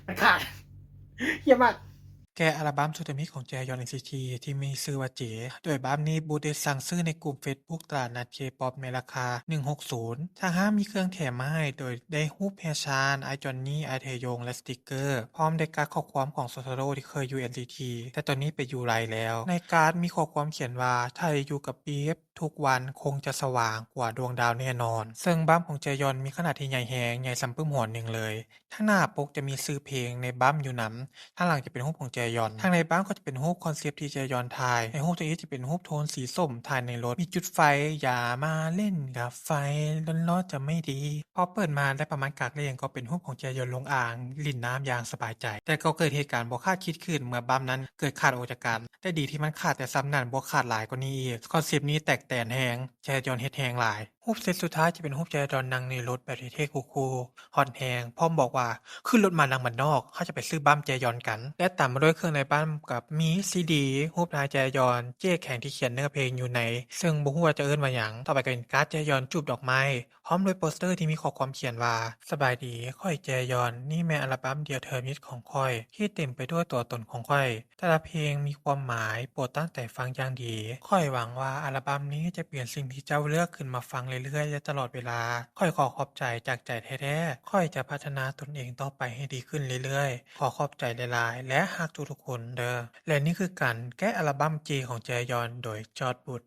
ມັນຂາດ ເຢ້ຍມມາກ. ແກະອັລະບັ້ມຊຸດທຳອິດຂອງ Jaehyun NCT ທີ່ມີຊື່ວ່າ J ໂດຍບັ້ມນີ້ Boot ໄດ້ສັ່ງຊື້ໃນກຸ່ມ Facebook ຕະຫຼາດນັດ K-pop ໃນລາຄາ ໜຶ່ງຫົກສູນ ທາງຮ້ານມີເຄື່ອງແຖມມາໃຫ້ ໂດຍໄດ້ຮູບ Haechan, I Johnny, I Taeyong ແລະ ສະຕິກເກີ ພ້ອມໄດ້ກາດຂໍ້ຄວາມຂອງ Shotaro ທີ່ເຄີຍຢູ່ NCT ແຕ່ຕອນນີ້ໄປຢູ່ໄລແລ້ວ. ໃນກາດມີຂໍ້ຄວາມຂຽນວ່າ ຖ້າໄດ້ຢູ່ກັບ Beef ທຸກວັນຄົງຈະສະຫວ່າງກວ່າດວງດາວແນ່ນອນ. ເຊິ່ງບັ້ມຂອງ Jaehyun ມີຂະໜາດທີ່ໃຫຍ່ແຮງ, ໃຫຍ່ສ່ຳປຶ້ມຫົວໜຶ່ງເລີຍ. ທາງໜ້າປົກຈະມີຊື່ເພງໃນບັ້ມຢູ່ນຳ, ທາງຫຼັງຈະເປັນຮູບຂອງ Jaehyun. ທາງໃນບັ້ມກໍຈະເປັນຮູບຄອນເຊັບທີ່ Jaehyun ຖ່າຍ. ໃນຮູບທຳອິດຈະເປັນຮູບໂທນສີສົ້ມ ຖ່າຍໃນລົດ, ມີຈຸດໄຟ, ຢ່າມາຫຼິ້ນກັບໄຟ, ຮ້ອນໆຈະໄມ່ດີ. ພໍເປີດມາໄດ້ປະມານກາກລຽງ ກໍເປັນຮູບຂອງ Jaehyun ລົງອ່າງຫຼິ້ນນ້ຳຢ່າງສະບາຍໃຈ. ແຕ່ກໍເກີດເຫດການບໍ່ຄາດຄິດຂຶ້ນ ເມື່ອບັ້ມນັ້ນເກີດຂາດອອກຈາກກັນ. ແຕ່ດີທີ່ມັນຂາດແຕ່ສ່ຳນັ້ນ, ບໍ່ຂາດຫຼາຍກວ່ານີ້ອີກ. ຄອນເຊັບນີ້ແຕກແຕນແຮງ, Jaehyun ເຮັດແຮງຫຼາຍ. ຮູບເຊັດສຸດທ້າຍຈະເປັນຮູບ Jaehyun ນັ່ງໃນລົດແບບເທ່ໆ ຄູລໆ ຮອດແຮງ, ພ້ອມບອກວ່າ ຂຶ້ນລົດມານັ່ງບ້ານນອກ, ເຮົາຈະໄປຊື້ບັ້ມ Jaehyun ກັນ. ແລະ ຕາມມາດ້ວຍເຄື່ອງໃນບັ້ມກັບມີຊີດີ, ຮູບນາຍ Jaehyun, ເຈ້ແຂງທີ່ຂຽນເນື້ອເພງຢູ່ໃນ, ເຊິ່ງບໍ່ຮູ້ວ່າຈະເອີ້ນວ່າຫຍັງ. ຕໍ່ໄປກໍເປັນກາດ Jaehyun ຈູບດອກໄມ້ ພ້ອມດ້ວຍໂປສເຕີທີ່ມີຂໍ້ຄວາມຂຽນວ່າ ສະບາຍດີ, ຂ້ອຍ Jaehyun, ນີ້ແມ່ນອັລະບັ້ມເດຍເທີມິດຂອງຂ້ອຍ ທີ່ເຕັມໄປດ້ວຍຕົວຕົນຂອງຂ້ອຍ. ແຕ່ລະເພງມີຄວາມໝາຍ, ໂປດຕັ້ງໃຈຟັງຢ່າງດີ. ຂ້ອຍຫວັງວ່າອັລະບັ້ມນີ້ຈະເປັນສິ່ງທີ່ເຈົ້າເລືອກຂຶ້ນມາຟັງເລື້ອຍໆ ແລະ ຕະຫຼອດເວລາ. ຂ້ອຍຂໍຂອບໃຈຈາກໃຈແທ້ໆ. ຂ້ອຍຈະພັດທະນາຕົນເອງຕໍ່ໄປໃຫ້ດີຂຶ້ນເລື້ອຍໆ. ຂໍຂອບໃຈຫຼາຍໆ ແລະ ຮັກທຸກໆຄົນເດີ້. ແລະ ນີ້ຄືການແກະອັລະບັ້ມ J ຂອງ Jaehyun ໂດຍ George Boot.